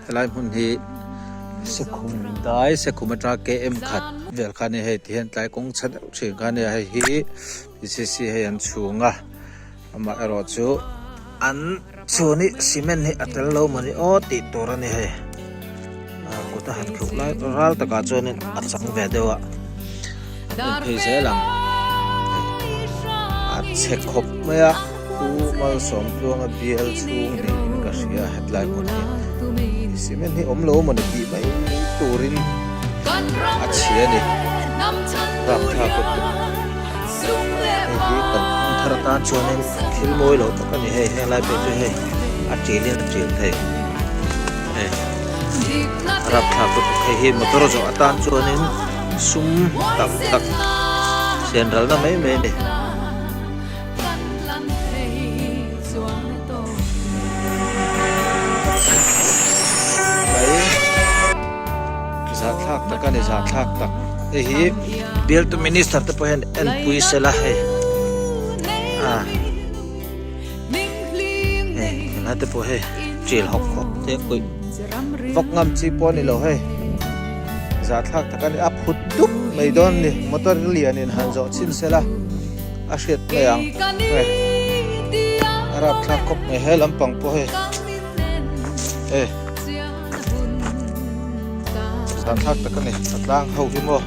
Helai hmun hi Sekhum dai Sekhum atanga KM khat vel kha a ni hei tihian tlai kawng chhe deuh thin kha a nia hei hi P C C hei an chhung a amah erawh chu an chhun hi cement hi a tel lo mawni aw tih tur a ni hei kut a han khuh lai ral takah chuanin a chang ve deuh a an en phei zel ang hei a chhe khawp mai a. Pu Malsawmtluanga bial chhung niin ka hria hetlai hmun hi cement hi awm lo mawni tih mai turin a chhia a ni rapthlak lutuk hei hi kan hmun thar atan chuanin thil mawi lo tak a ni hei heng lai pawh chu hei a ṭilin a ṭil thei hei rapthlak lutuk hei hi motor zawh atan chuanin sum tam tak sen ralna mai mai a ni. Zahthlak tak a ni zahthlak tak hei hi bialtu minister te pawh hian enpui sela hei a hei helai te pawh hei ṭil hawk hawk te kuih vawk ngam chi pawh a ni lo hei zahthlak tak a ni a phut dup mai dawn a ni motor lian in han zawh chhin sela. A hriat mai ang hei a rapthlak khawp mai he lampang pawh hei hei zahthlak tak a ni a tlang ho hi maw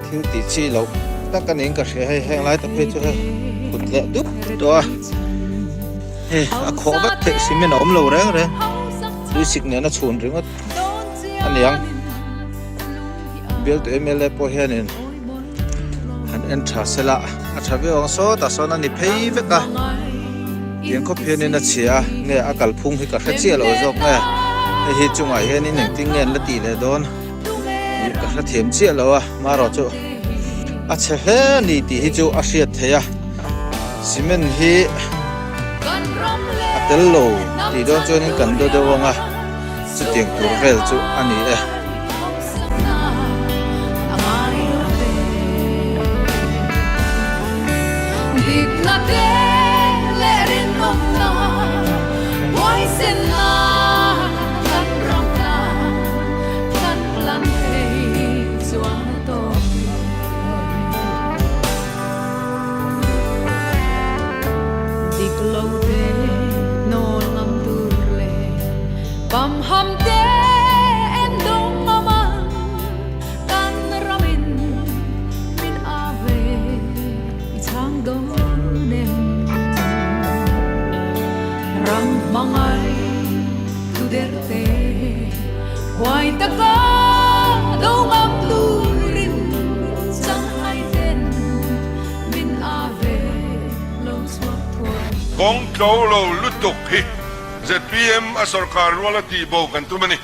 thil tih chi loh tak a niin ka hria hei heng lai te phei chu hei kut leh dup tawh a hei a khawh vek theih cement a awm lo reng reng tui sik nen a chhun ringawt a niang bialtu M L A pawh hianin. Han en tha sela a tha viau ang sawtah sawn a ni phei vek a tiang khawp hianin a chhia a nge a kalphung hi ka hre chiah lo zawk nge hei hi chungah hianin engtin nge an la tih leh dawn tih ka hre thiam chiah lo a marawh chu a chhe hle a ni tih hi chu a hriat theih a cement hi a tel lo tih dawn chuanin kan daw deuh ang a chutiang tur vel chu a ni e. Kawng tlo lo lutuk hi zpm a sorkar ruala tihbo kan tum a ni.